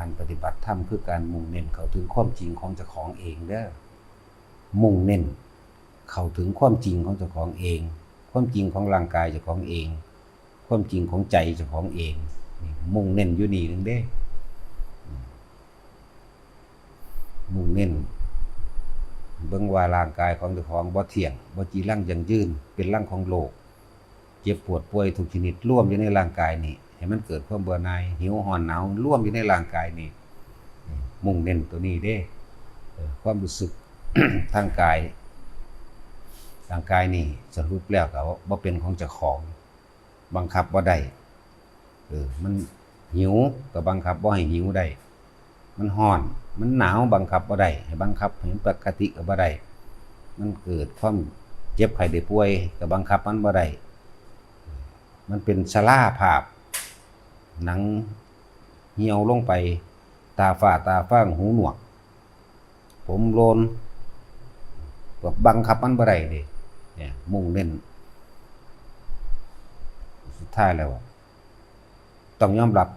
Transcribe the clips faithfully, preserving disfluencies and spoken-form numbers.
การปฏิบัติธรรมคือการมุ่งเน้นเข้าถึงความจริงของเจ้าของเองเด้อ มุ่งเน้นเข้าถึงความจริงของเจ้าของเอง ความจริงของร่างกายเจ้าของเอง ความจริงของใจเจ้าของเอง นี่มุ่งเน้นอยู่นี่หนึ่งเด้ มุ่งเน้น เบิ่งว่าร่างกายของเจ้าของบ่เที่ยง บ่จีรังยั่งยืน เป็นรังของโรค เจ็บปวดป่วยทุกชนิดรวมอยู่ในร่างกายนี่ ให้มันเกิดความเบื่อหน่าย หิวร้อนหนาวรวมอยู่ในร่างกายนี่ มุ่งเน้นตัวนี้เด้ เออ ความรู้สึก ทางกาย ร่างกายนี่สรุปแล้วก็บ่เป็นของเจ้าของ บังคับบ่ได้ เออ มันหิวก็บังคับบ่ให้หิวได้ มันร้อน มันหนาวบังคับบ่ได้ ให้บังคับให้มันปกติก็บ่ได้ มันเกิดความเจ็บไข้ได้ป่วยก็บังคับมันบ่ได้ มันเป็นชราภาพ หนังเหี่ยวลงไป ตาฝ้าตาฟาง หูหนวก ผมโลน ก็บังคับมันบ่ได้เด้ เนี่ย มุ่งเน้น สุดท้ายแล้ว ต้องยอมรับ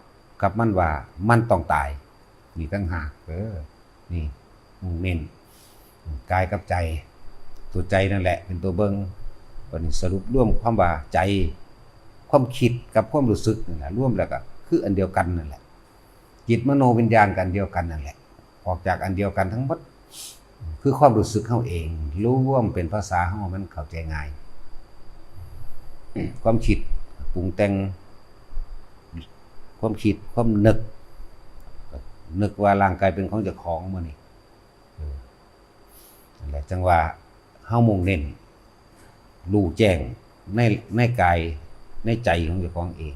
กับมันว่ามันต้องตาย นี่ต่างหาก เออ นี่ มุ่งเน้น กายกับใจ ตัวใจนั่นแหละเป็นตัวเบิ่ง บัดนี้สรุปรวมความว่าใจ ความคิดกับความรู้สึกนั่นแหละ รวมแล้วก็คืออันเดียวกันนั่นแหละ จิตมโนวิญญาณก็อันเดียวกันนั่นแหละ ออกจากอันเดียวกันทั้งหมด คือความรู้สึกเฮาเอง รวมเป็นภาษาเฮามันเข้าใจง่าย ความคิดปรุงแต่ง ความคิด ความนึก นึกว่าร่างกายเป็นของเจ้าของมื้อนี้ เออ นั่นแหละ จั่งว่าเฮามุ่งเน้น รู้แจ้งใน ในกาย ในใจของเจ้าของเอง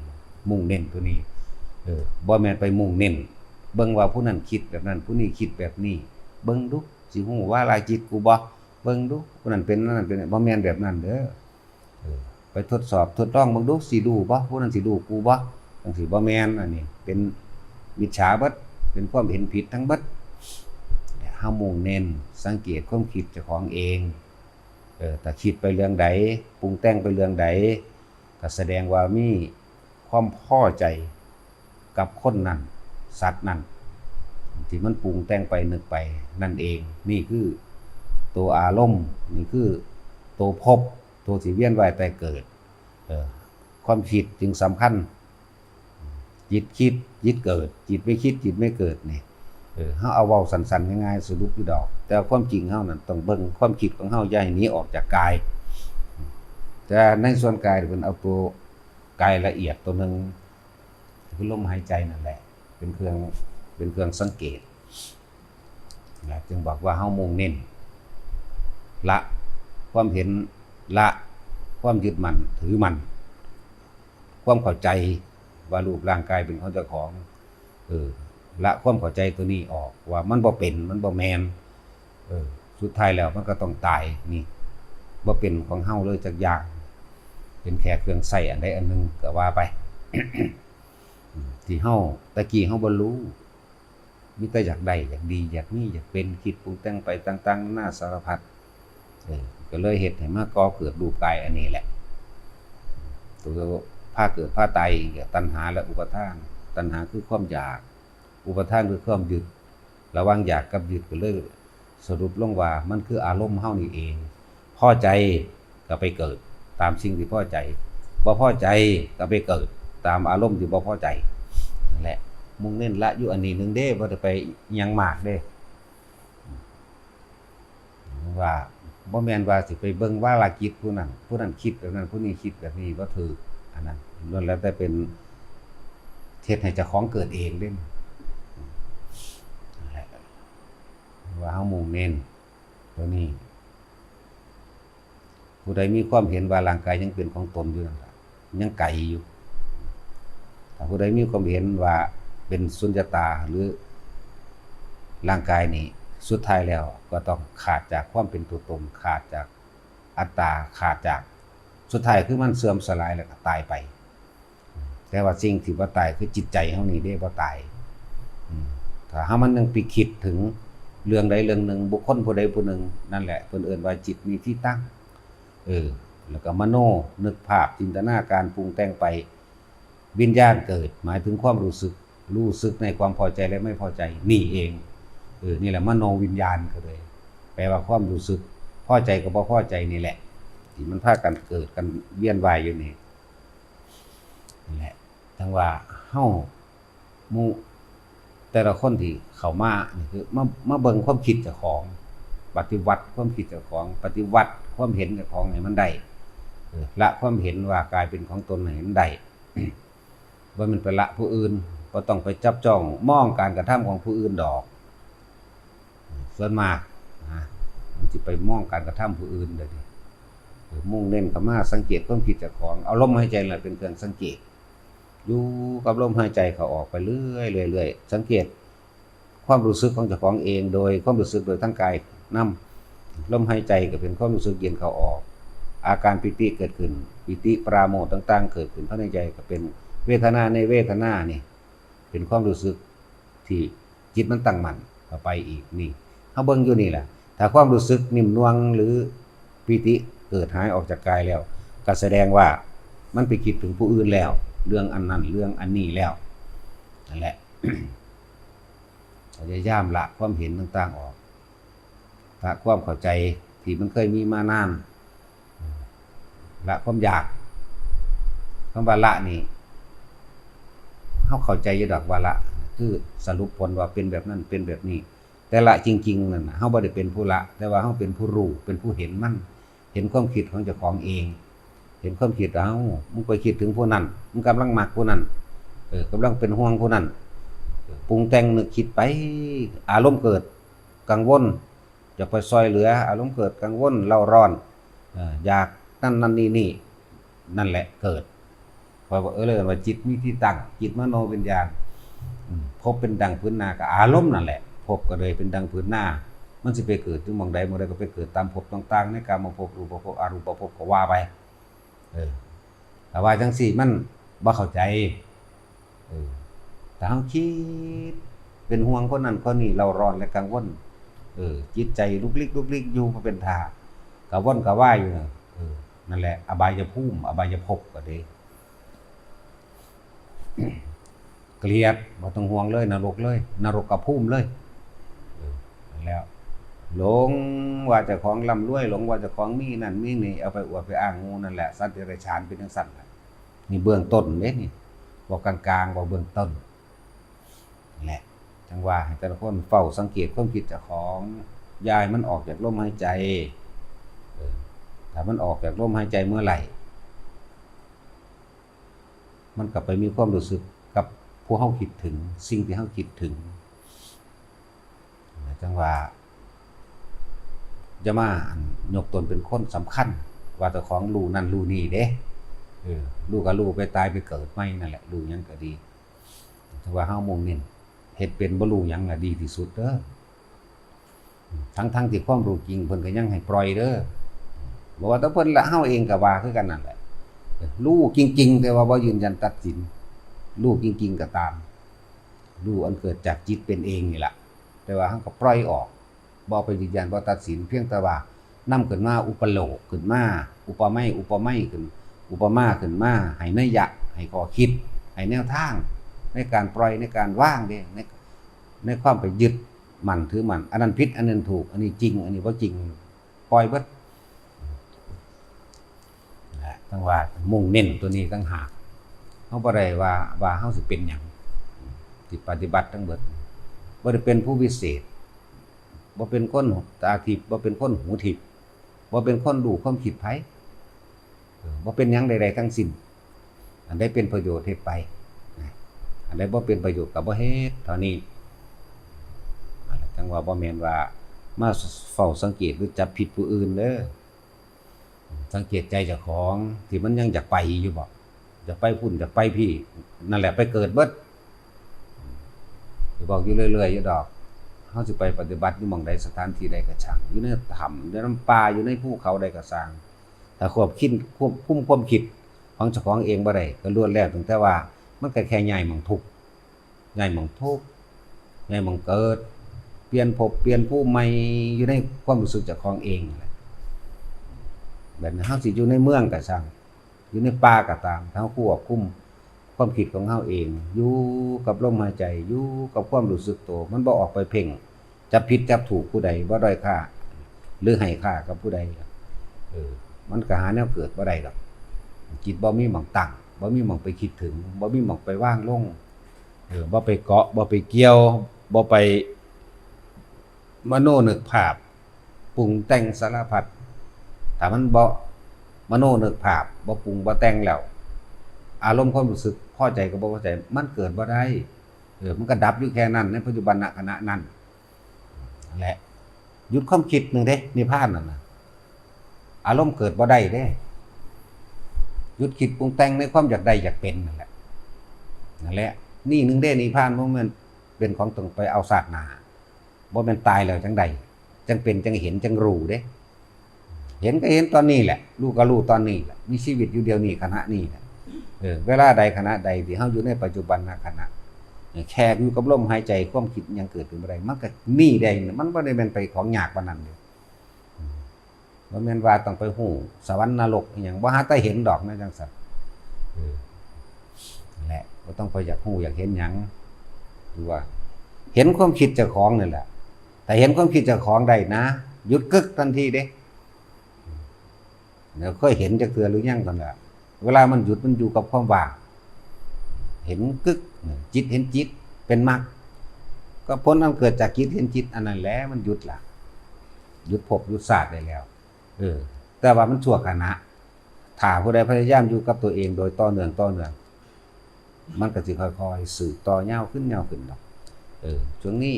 มุ่งเน้นตัวนี้ เออ บ่แม่นไปมุ่งเน้น เบิ่งว่าผู้นั้นคิดแบบนั้น ผู้นี้คิดแบบนี้ เบิ่งดู สิฮู้ว่าลายจิตกูบ่ เบิ่งดู ผู้นั้นเป็น นั่นเป็น บ่แม่นแบบนั้นเด้อ เออ ไปทดสอบทดลองเบิ่งดู สิรู้บ่ ผู้นั้นสิรู้กูบ่ จั่งซี้บ่แม่น อันนี้เป็นมิจฉาเบิด เป็นความเห็นผิดทั้งเบิด เฮามุ่งเน้นสังเกตความคิดเจ้าของเอง เออ ถ้าคิดไปเรื่องใด ปรุงแต่งไปเรื่องใด ก็แสดงว่ามีความพอใจกับคนนั้น สัตว์นั้น ที่มันปรุงแต่งไปนึกไปนั่นเอง นี่คือตัวอารมณ์ นี่คือตัวภพ ตัวที่เวียนว่ายตายเกิด เออ ความคิดจึงสำคัญ จิตคิด จิตเกิด จิตไม่คิด จิตไม่เกิดนี่ เออ เฮาเอาเว้าสั้นๆ ง่ายๆ สรุปอยู่ดอก แต่ความจริงเฮานั่นต้องเบิ่งความคิดของเฮา อย่าให้หนีออกจากกาย แต่ในส่วนกายเพิ่นเอาตัวกายละเอียดตัวหนึ่ง คือลมหายใจนั่นแหละ เป็นเครื่อง เป็นเครื่องสังเกต และจึงบอกว่าเฮามุ่งเน้น ละความเห็น ละความยึดมั่นถือมั่น ความเข้าใจว่ารูปร่างกายเป็นของเจ้าของ เออ ละความเข้าใจตัวนี้ออก ว่ามันบ่เป็น มันบ่แม่น เออ สุดท้ายแล้วมันก็ต้องตาย นี่ บ่เป็นของเฮาเลยจักอย่าง เป็นแค่เครื่องใช้อันใดอันหนึ่งก็ว่าไป ที่เฮา ตะกี้เฮาบ่รู้ มีแต่อยากได้ อยากดี อยากมี อยากเป็น คิดปรุงแต่งไปต่างๆ นานาสารพัด เออ ก็เลยเฮ็ดให้มาก่อเกิดรูปกายอันนี้แหละ ตัวพาเกิดพาตายก็ตัณหาและอุปาทาน ตัณหาคือความอยาก อุปาทานคือความยึด ระหว่างอยากกับยึดก็เลยสรุปลงว่ามันคืออารมณ์เฮานี่เอง พอใจก็ไปเกิดตามสิ่งที่พอใจ บ่พอใจก็ไปเกิดตามอารมณ์ที่บ่พอใจ นั่นแหละ มุ่งเน้นละอยู่อันนี้หนึ่งเด้ บ่ได้ไปอิหยังมากเด้ ว่าบ่แม่นว่าสิไปเบิ่งวาลกิจผู้นั้น ผู้นั้นคิดแบบนั้น ผู้นี้คิดแบบนี้ บ่ถืก อันนั้นล้วนแล้วแต่เป็นเฮ็ดให้เจ้าของเกิดเองเด้ นั่นแหละ ว่าเฮามุ่งเน้นตัวนี้ ผู้ใดมีความเห็นว่าร่างกายยังเป็นของตนอยู่นั่นล่ะ ยังไกลอยู่ ถ้าผู้ใดมีความเห็นว่าเป็นสุญญตาหรือร่างกายนี่ สุดท้ายแล้วก็ต้องขาดจากความเป็นตัวตน ขาดจากอัตตา ขาดจาก สุดท้ายคือมันเสื่อมสลายแล้วก็ตายไป แต่ว่าสิ่งที่บ่ตายคือจิตใจเฮานี่เด้บ่ตาย อืม ถ้าเฮามันยังไปคิดถึงเรื่องใดเรื่องหนึ่ง บุคคลผู้ใดผู้หนึ่ง นั่นแหละเพิ่นเอิ้นว่าจิตมีที่ตั้ง เออ แล้วก็มโน นึกภาพ จินตนาการ ปรุงแต่งไป วิญญาณเกิด หมายถึงความรู้สึก รู้สึกในความพอใจและไม่พอใจนี่เอง เออ นี่แหละมโนวิญญาณก็เลย แปลว่าความรู้สึก พอใจกับบ่พอใจนี่แหละ ที่มันพากันเกิดกันเวียนว่ายอยู่นี่ นี่แหละ ทั้งว่าเฮาหมู่แต่ละคนที่เข้ามานี่คือมา มาเบิ่งความคิดเจ้าของ ปฏิวัติความคิดเจ้าของ ปฏิวัติความเห็นเจ้าของให้มันได้ เออ ละความเห็นว่ากลายเป็นของตนให้มันได้ บ่แม่นไปละผู้อื่น บ่ต้องไปจับจ้องมองการกระทำของผู้อื่นดอก ส่วนมากนะ มันสิไปมองการกระทำผู้อื่นเด้อนี่ เออ มุ่งเน้นเข้ามาสังเกตความคิดเจ้าของ เอาลมหายใจนั่นแหละเป็นเครื่องสังเกต อยู่กับลมหายใจเข้าออกไปเรื่อยๆ เรื่อยๆ สังเกตความรู้สึกของเจ้าของเอง โดยความรู้สึกโดยทางกายนำ ลมหายใจก็เป็นความรู้สึกเย็นเข้าออก อาการปีติเกิดขึ้น ปีติปราโมทย์ต่างๆ เกิดขึ้นภายในใจก็เป็นเวทนาในเวทนานี่ เป็นความรู้สึกที่จิตมันตั้งมั่นเข้าไปอีกนี่ เฮาเบิ่งอยู่นี่แหละ ถ้าความรู้สึกนิ่มนวลหรือปีติเกิดหายออกจากกายแล้ว ก็แสดงว่ามันไปคิดถึงผู้อื่นแล้ว เรื่องอันนั้นเรื่องอันนี้แล้ว นั่นแหละ พยายามละความเห็นต่างๆออก ละความเข้าใจที่มันเคยมีมานาน ละความอยาก คำว่าละนี่ เฮาเข้าใจอยู่ดอกว่าละ คือสรุปผลว่าเป็นแบบนั้น เป็นแบบนี้ แต่ละจริงๆนั่นน่ะ เฮาบ่ได้เป็นผู้ละ แต่ว่าเฮาเป็นผู้รู้ เป็นผู้เห็นมัน เห็นความคิดของเจ้าของเอง เห็นความคิด เอ้า มึงไปคิดถึงผู้นั้น มึงกำลังมักผู้นั้น เออ กำลังเป็นห่วงผู้นั้น เออ ปรุงแต่งนึกคิดไป อารมณ์เกิด กังวล อยากไปซอยเหลือ อารมณ์เกิดกังวล เร่าร้อน เอ่อ อยากนั่นนั่นนี่นี่ นั่นแหละเกิด เพราะว่า เออ เรียกว่าจิตมีที่ตั้ง จิตมโนวิญญาณ อืม ภพเป็นดังผืนนา ก็อารมณ์นั่นแหละ ภพก็เลยเป็นดังผืนนา มันสิไปเกิดอยู่หม่องใดหม่องใดก็ไปเกิดตามภพต่างๆ ในกามภพ รูปภพ อรูปภพก็ว่าไป เออ ถ้าว่าจังซี่มันบ่เข้าใจ เออ ถ้าเฮาคิดเป็นห่วงคนนั้นคนนี้ เร่าร้อนและกังวล เออ จิตใจลุกลิกลุกลิกอยู่บ่เป็นท่า กระวนกระวายอยู่น่ะ เออ นั่นแหละ อบายภูมิ อบายภพก็ดี เกลียด บ่ต้องห่วงเลย นรกเลย นรกภูมิเลย เออ นั่นแหล้ว หลงว่าเจ้าของร่ำรวย หลงว่าเจ้าของมีนั่นมีนี่ เอาไปอวดไปอ้างหมู่นั่นแหละ สัตว์เดรัจฉานเป็นจังซั่นแหละ นี่เบื้องต้นเด้นี่ บ่กลางๆ บ่เบื้องต้น นั่นแหละ จั่งว่าให้แต่ละคนเฝ้าสังเกตความคิดเจ้าของ อย่าให้มันออกจากลมหายใจ เออ ถ้ามันออกจากลมหายใจเมื่อไหร่ มันก็ไปมีความรู้สึกกับผู้เฮาคิดถึง สิ่งที่เฮาคิดถึง จั่งว่า อย่ามา อัน ยกตนเป็นคนสำคัญ ว่าเจ้าของรู้นั่นรู้นี่เด้ เออ รู้ก็รู้ไป ตายไปเกิดใหม่นั่นแหละ รู้หยังก็ดี ถือว่าเฮามุ่งเน้นเฮ็ดเป็นบ่รู้หยังน่ะดีที่สุดเด้อ ทั้งๆที่ความรู้จริงเพิ่นก็ยังให้ปล่อยเด้อ บ่ว่าแต่เพิ่นละ เฮาเองก็ว่าคือกันนั่นแหละ รู้จริงๆ แต่ว่าบ่ยืนยันตัดสิน รู้จริงๆ ก็ตาม รู้อันเกิดจากจิตเป็นเองนี่ล่ะ แต่ว่าเฮาก็ปล่อยออก บ่ไปยืนยัน บ่ตัดสิน เพียงแต่ว่านำขึ้นมาอุปโลกน์ขึ้นมา อุปไมย อุปไมยขึ้น อุปมาขึ้นมา ให้นัยยะ ให้ข้อคิด ให้แนวทาง ในการปล่อย ในการวางเด้ ใน ในความไปยึดมั่นถือมั่น อันนั้นผิด อันนั้นถูก อันนี้จริง อันนี้บ่จริง ปล่อยเบิด นะ จั่งว่ามุ่งเน้นตัวนี้ต่างหาก เฮาบ่ได้ว่า ว่าเฮาสิเป็นหยัง ที่ปฏิบัติทั้งเบิด บ่ได้เป็นผู้วิเศษ บ่เป็นคนตาทิพย์ บ่เป็นคนหูทิพย์ บ่เป็นคนรู้ความคิดไผ เออ บ่เป็นหยังใดๆทั้งสิ้น อันใดเป็นประโยชน์เฮ็ดไป นะ อันใดบ่เป็นประโยชน์ก็บ่เฮ็ด เท่านี้ นั่นแหละ จั่งว่าบ่แม่นว่ามาเฝ้าสังเกตหรือจับผิดผู้อื่นเด้อ สังเกตใจเจ้าของที่มันยังอยากไปอยู่บ่ อยากไปพุ้น อยากไปพี้ นั่นแหละไปเกิดเบิด สิบอกอยู่เรื่อยๆอยู่ดอก เฮาสิไปปฏิบัติอยู่หม่องใด สถานที่ใดก็ช่าง อยู่ในถ้ำ อยู่นำป่า อยู่ในภูเขาใดก็ช่าง ถ้าควบคิด ควบคุมความคิดของเจ้าของเองบ่ได้ ก็ล้วนแล้วตั้งแต่ว่ามันก็แค่ย้ายหม่องทุกข์ ย้ายหม่องทุกข์ ย้ายหม่องเกิด เปลี่ยนภพเปลี่ยนภูมิใหม่อยู่ในความรู้สึกเจ้าของเองนั่นแหละ แบบนี้เฮาสิอยู่ในเมืองก็ช่าง อยู่ในป่าก็ตาม ถ้าเฮาควบคุม ความคิดของเฮาเอง อยู่กับลมหายใจ อยู่กับความรู้สึกตัว มันบ่ออกไปเพ่ง จับผิดจับถูกผู้ใด บ่ด้อยค่า หรือให้ค่ากับผู้ใด เออ มันก็หาแนวเกิดบ่ได้ดอก จิตบ่มีหม่องตั้ง บ่มีหม่องไปคิดถึง บ่มีหม่องไปวางลง เออ บ่ไปเกาะ บ่ไปเกี่ยว บ่ไปมโนนึกภาพ ปรุงแต่งสารพัด ถ้ามันบ่มโนนึกภาพ บ่ปรุงบ่แต่งแล้ว อารมณ์ความรู้สึกพอใจกับบ่พอใจ มันเกิดบ่ได้ เออ มันก็ดับอยู่แค่นั้น ในปัจจุบันขณะนั้น นั่นแหละ หยุดความคิดหนึ่งเด้ นิพพานนั่นน่ะ อารมณ์เกิดบ่ได้เด้ หยุดคิดปรุงแต่งในความอยากได้อยากเป็นนั่นแหละ นั่นแหละ นี่หนึ่งเด้ นิพพานบ่แม่นเป็นของต้องไปเอาชาติหน้า บ่แม่นตายแล้วจั่งได้ จั่งเป็น จั่งเห็น จั่งรู้เด้ เห็นก็เห็นตอนนี้แหละ รู้ก็รู้ตอนนี้แหละ มีชีวิตอยู่เดี๋ยวนี้ขณะนี้แหละ เออ เวลาใดขณะใดที่เฮาอยู่ในปัจจุบันขณะ แค่อยู่กับลมหายใจ ความคิดยังเกิดขึ้นบ่ได้ มันก็มีได้ มันบ่ได้แม่นไปของยากปานนั้นเด้ อืม บ่แม่นว่าต้องไปฮู้สวรรค์นรกอิหยัง บ่หาแต่เห็นดอกนะจั่งซั้น เออ นั่นแหละ บ่ต้องไปอยากฮู้อยากเห็นหยัง คือว่า เห็นความคิดเจ้าของนี่แหละ ถ้าเห็นความคิดเจ้าของได้นะ หยุดกึกทันทีเด้ แล้วเคยเห็นจักเทื่อหรือยังตอนนั้น เวลามันหยุดมันอยู่กับความว่าง เห็นกึก จิตเห็นจิต เป็นมรรค ก็ผลอันเกิดจากจิตเห็นจิตอันนั้นแหละ มันหยุดละ หยุดภพหยุดชาติได้แล้ว เออ แต่ว่ามันชั่วขณะ ถ้าผู้ใดพยายามอยู่กับตัวเองโดยต่อเนื่อง ต่อเนื่อง มันก็สิค่อยๆ สืบต่อยาวขึ้น ยาวขึ้นดอก เออ ช่วงนี้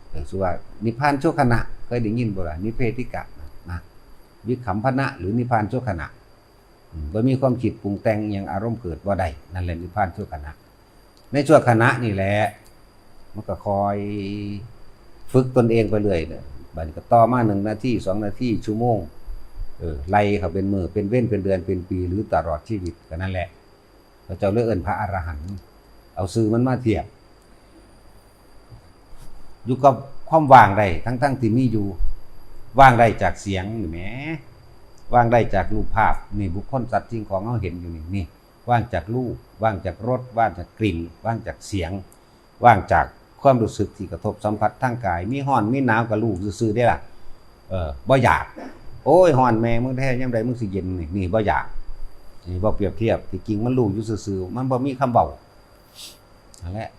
เออ ชื่อว่านิพพานชั่วขณะ เคยได้ยินบ่ล่ะ นิพเพธิกะนะ วิคัมพนะ หรือนิพพานชั่วขณะ อืม บ่มีความคิดปรุงแต่งอิหยัง อารมณ์เกิดบ่ได้ นั่นแหละนิพพานชั่วขณะ ในชั่วขณะนี่แหละ มันก็คอยฝึกตนเองไปเรื่อยเนี่ย บัดนี้ก็ต่อมาหนึ่งนาที สองนาที ชั่วโมง เออ ไล่เข้าเป็นมื้อ เป็นเวร เป็นเดือน เป็นปี หรือตลอดชีวิต ก็นั่นแหละ พระเจ้าเลยเอิ้นพระอรหันต์ เอาชื่อมันมาเทียบ อยู่กับความว่างได้ ทั้งๆ ที่มีอยู่ ว่างได้จากเสียงนี่แหม ว่างได้จากรูปภาพ นี่ บุคคล สัตว์ สิ่งของเฮาเห็นอยู่นี่ นี่ ว่างจากรูป ว่างจากรส ว่างจากกลิ่น ว่างจากเสียง ว่างจากความรู้สึกที่กระทบสัมผัสทางกาย มีร้อน มีหนาวก็รู้ซื่อๆ เด้ล่ะ เออ บ่อยาก โอ้ย ร้อนแม่มึงแท้ ยามใดมึงสิเย็นนี่ นี่บ่อยาก นี่บ่เปรียบเทียบ ที่จริงมันรู้อยู่ซื่อๆ มันบ่มีคำเว้า นั่นแหละ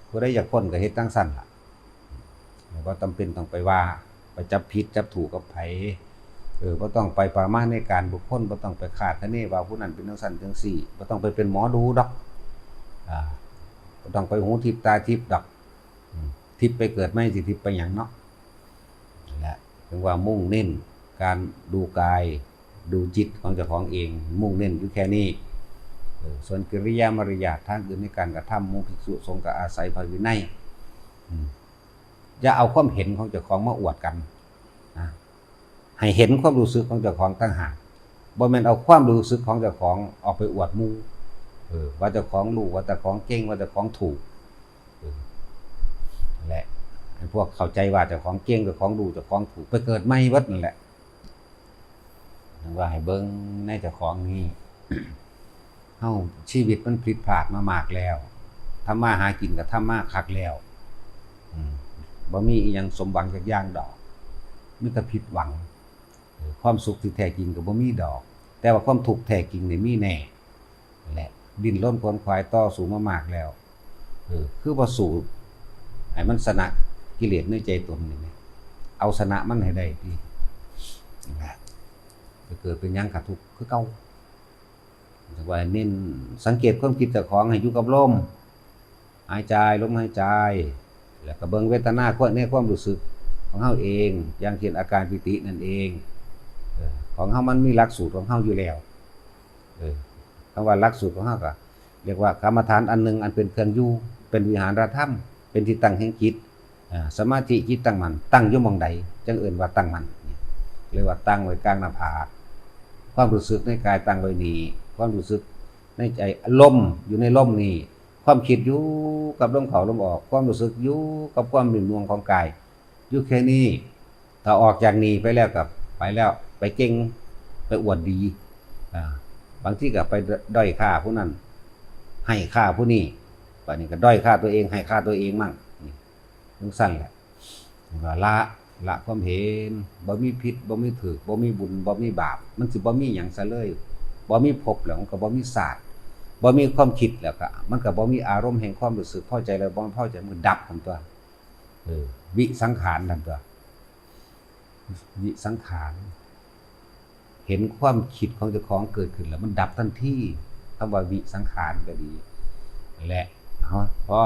ผู้ใดอยากพ้นก็เฮ็ดจั่งซั้นล่ะ บ่จำเป็นต้องไปว่า ไปจับผิดจับถูกกับไผ เออ บ่ต้องไปประมาณในการบุคคล บ่ต้องไปคาดคะเนว่าผู้นั้นเป็นจั่งซั้นจั่งซี้ บ่ต้องไปเป็นหมอดูดอก อ่า บ่ต้องไปหูทิพย์ตาทิพย์ดอก อืม ทิพย์ไปเกิดใหม่ สิทิพย์ไปหยังเนาะ นั่นแหละ ถึงว่ามุ่งเน้นการดูกาย ดูจิตของเจ้าของเอง มุ่งเน้นอยู่แค่นี้ เออ ส่วนกิริยามารยาททางอื่นในการกระทำ หมู่ภิกษุสงฆ์ก็อาศัยพระวินัย อืม อย่าเอาความเห็นของเจ้าของมาอวดกันนะ ให้เห็นความรู้สึกของเจ้าของต่างหาก บ่แม่นเอาความรู้สึกของเจ้าของออกไปอวดหมู่ เออ ว่าเจ้าของรู้ ว่าเจ้าของเก่ง ว่าเจ้าของถูก เออ นั่นแหละ ให้พวกเข้าใจว่าเจ้าของเก่ง เจ้าของรู้ เจ้าของถูก ไปเกิดใหม่เบิดนั่นแหละ ว่าให้เบิ่งในเจ้าของนี่ เฮาชีวิตมันผิดพลาดมามากแล้ว ทำมาหากินก็ทำมาคักแล้ว อืม บ่มีอิหยังสมหวังจักอย่างดอก มีแต่ผิดหวัง เออ ความสุขที่แท้จริงก็บ่มีดอก แต่ว่าความทุกข์แท้จริงนี่มีแน่ นั่นแหละ ดิ้นรนขวนขวายต่อสู้มามากแล้ว เออ คือบ่สู้ให้มันชนะกิเลสในใจตนนี่แหม เอาชนะมันให้ได้ติ นั่นแหละ จะเกิดเป็นหยังก็ทุกข์คือเก่า จั่งว่าเน้นสังเกตความคิดเจ้าของให้อยู่กับลมหายใจ ลมหายใจ แล้วก็เบิ่งเวทนาในความรู้สึกของเฮาเอง อย่างเช่นอาการปีตินั่นเอง เออ ของเฮามันมีหลักสูตรของเฮาอยู่แล้ว เออ คำว่าหลักสูตรของเฮาก็เรียกว่ากรรมฐานอันหนึ่งอันเป็นเครื่องอยู่ เป็นวิหารธรรม เป็นที่ตั้งแห่งจิต อ่า สมาธิจิตตั้งมั่น ตั้งอยู่หม่องใด จั่งเอิ้นว่าตั้งมั่น เรียกว่าตั้งไว้กลางหน้าผาก ความรู้สึกในกายตั้งไว้นี่ ความรู้สึกในใจ ลมอยู่ในลมนี่ ความคิดอยู่กับลมเข้าลมออก ความรู้สึกอยู่กับความนิ่มนวลของกาย อยู่แค่นี้ ถ้าออกจากนี่ไปแล้วก็ไปแล้ว ไปเก่ง ไปอวดดี อ่า บางทีก็ไปด้อยค่าผู้นั้น ให้ค่าผู้นี้ บัดนี้ก็ด้อยค่าตัวเอง ให้ค่าตัวเองมั่ง นี่จั่งซั้นแหละ ก็ละ ละความเห็น บ่มีผิด บ่มีถูก บ่มีบุญ บ่มีบาป มันสิบ่มีหยังซะเลย บ่มีภพแล้วมันก็บ่มีชาติ บ่มีความคิดแล้วก็ มันก็บ่มีอารมณ์แห่งความรู้สึกพอใจและบ่พอใจ มันก็ดับทันตั๊ว เออ วิสังขารทันตั๊ว วิสังขาร เห็นความคิดของเจ้าของเกิดขึ้นแล้วมันดับทันที คำว่าวิสังขารก็ดี และ เอา พอ